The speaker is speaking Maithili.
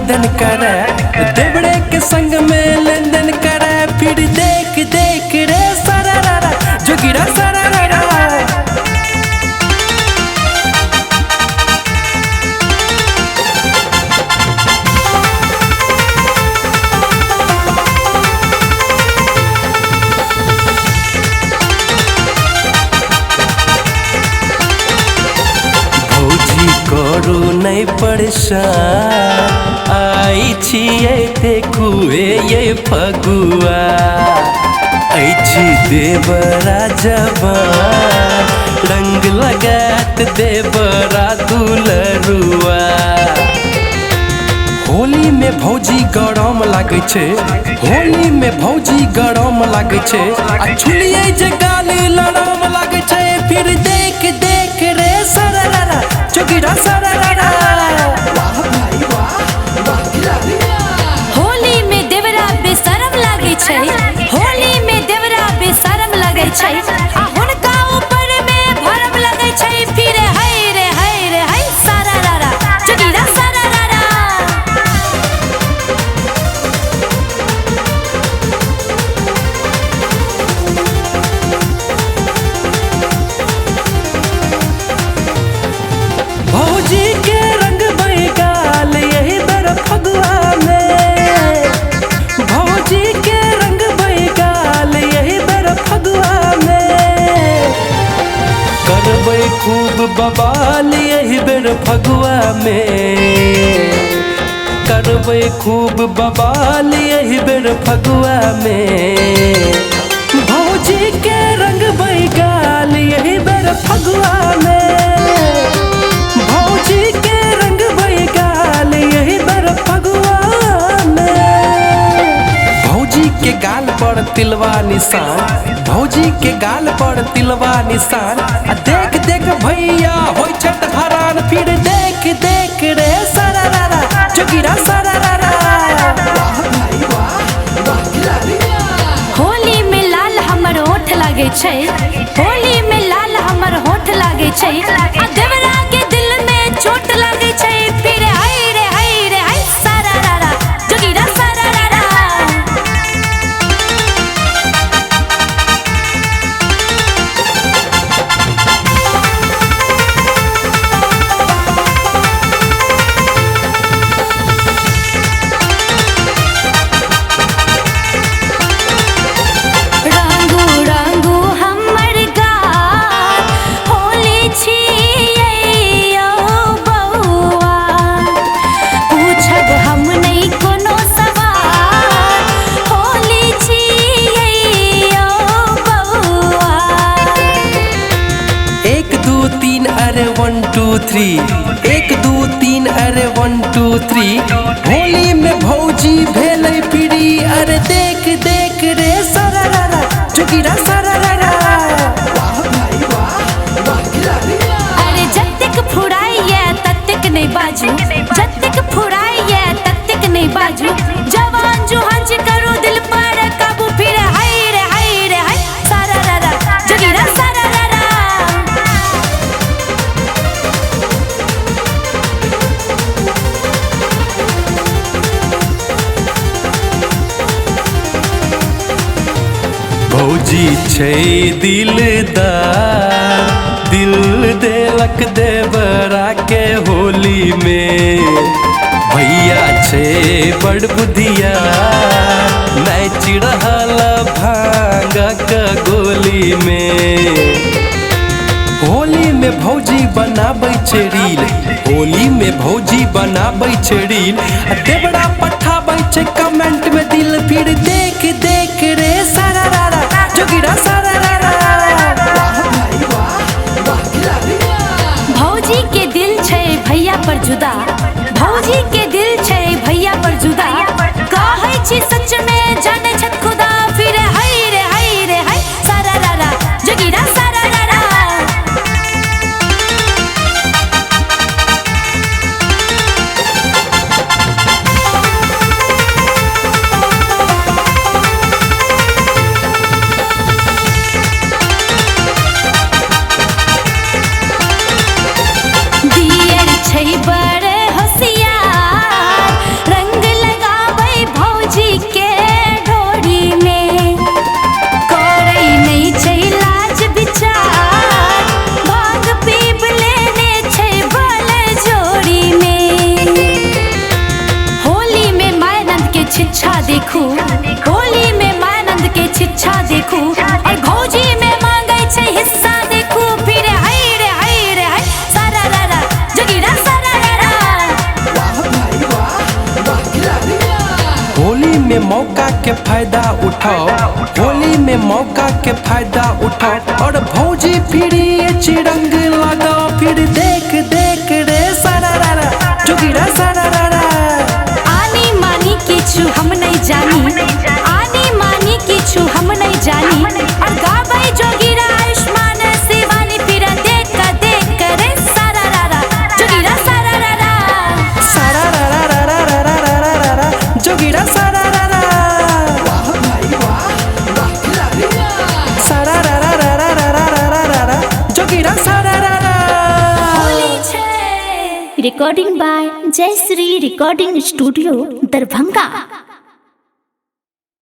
लेन देन करे, देवरे के संग में लेन देन करे। फिर देख देख रे सारा जोगिरा सारा। करू नहीं परेशान, आई छियै देखू ये फगुआ। अछि देवरा जवान, रंग लगात देवरा दुलरुआ। होली में भौजी गरम लागै छै, होली में भौजी गरम लागै छै, आ छुलियै जे गाल लरम लागै छै। फिर देख देख रे सारा जोगिरा सारा। वाह भाई वाह, वाह खिलाड़ी। होली में देवरा बेशरम लागै छै, होली में देवरा बेशरम लागै छै, आ हुनका ऊपर में भरम लागै छै। फिर है रे है रे है सारा रारा जोगिरा सारा रारा। भौजी के रंग बैगाल यही बेर फगुआ में, भौजी के रंग बैगाल यही बेर फगुआ में। करबै खूब बवाल यही बेर फगुआ में, करबै खूब बवाल यही बेर फगुआ में। भौजी के रंग बैगाल यही बेर फगुआ में, भौजी के रंग बैगाल यही बेर फगुआ में। भौजी के गाल पर तिलवा निशान, भौजी के गाल पर तिलवा निशान, आ देख देख भैया होइ छत हरान। फिर देख देख रे सारा रारा जोगिरा सारा रारा। वाह भाई वाह, वाह खिलाड़ी। होली में लाल हमर होठ लागै छै, होली में लाल हमर होठ लागै छै, आ देवरा के दिल में चोट लागै छै। फिर है रे है रे है सारा रारा जोगिरा सारा रारा। रंगू रंगू हमर गाल होली छियै यौ बौआ, पूछब हम नहि कोनो सवाल होली छियै यौ बौआ। 1 2 3 अरे 1 2 3, 1 2 3 अरे 1 2 3। होली में भौजी भेलै फ्री, अरे देख देख रे सारा रारा जोगिरा सारा रारा। वाह भाई वाह, वाह खिलाड़ी। अरे जतेक फुराइए ततेक नहि बाजू, जतेक फुराइए ततेक नहि बाजू, जवान जुहान जे करू दिल पर काबू। फिर है रे है रे है सारा रारा जोगिरा सारा रारा। भौजी छै दिलदार, दिल देलक देवरा के होली में। भैया छै बड़ बुधिया, नाचि रहल भांगक गोली में। होली में भौजी बनाबै छै रील, होली में भौजी बनाबै छै रील, आ देवरा पठाबै छै कमेंट में दिल। फिर देख देख रे सारा रारा जोगिरा सारा रारा। वाह भाई वाह, वाह खिलाड़ी। भौजी के दिल छै भैया पर जुदा, भौजी के दिल छै भैया पर जुदा, कहै छी सच में जानै छथि खुदा। फिर है रे है रे है सारा रारा जोगिरा सारा रारा। दियर छै बड़ होशियार। देखू, होली में मानंद के शिक्षा देखू, और भौजी में मांगे छै हिस्सा देखू। फिर हई रे हई रे हई सारा रा रा जोगीरा सारा रा रा। वाह भाई वाह, वाह खिलाड़ी वाह। होली में मौका के फायदा उठाओ, होली में मौका के फायदा उठाओ, और भौजी फिर ये चिरंग लगाओ। फिर देख देख रे सारा रा रा जोगीरा सारा रा रा। आनी मानी किछु हम नहीं जानी, आनी मानी किछु हम नहीं जानी, और गाबै जोगीरा आयुष्मान शिवानी। फिर देख देख रे सारा रा रा जोगीरा सारा रा रा। सारा रा रा रा रा रा रा रा रा रा रा जोगीरा सारा रा रा। वाह भाई वाह, वाह खिलाड़ी वाह। सारा रा रा रा रा रा रा रा रा रा रा जोगीरा सारा रा रा। होली छै। Recording by Jayashree recording studio, Darbhanga.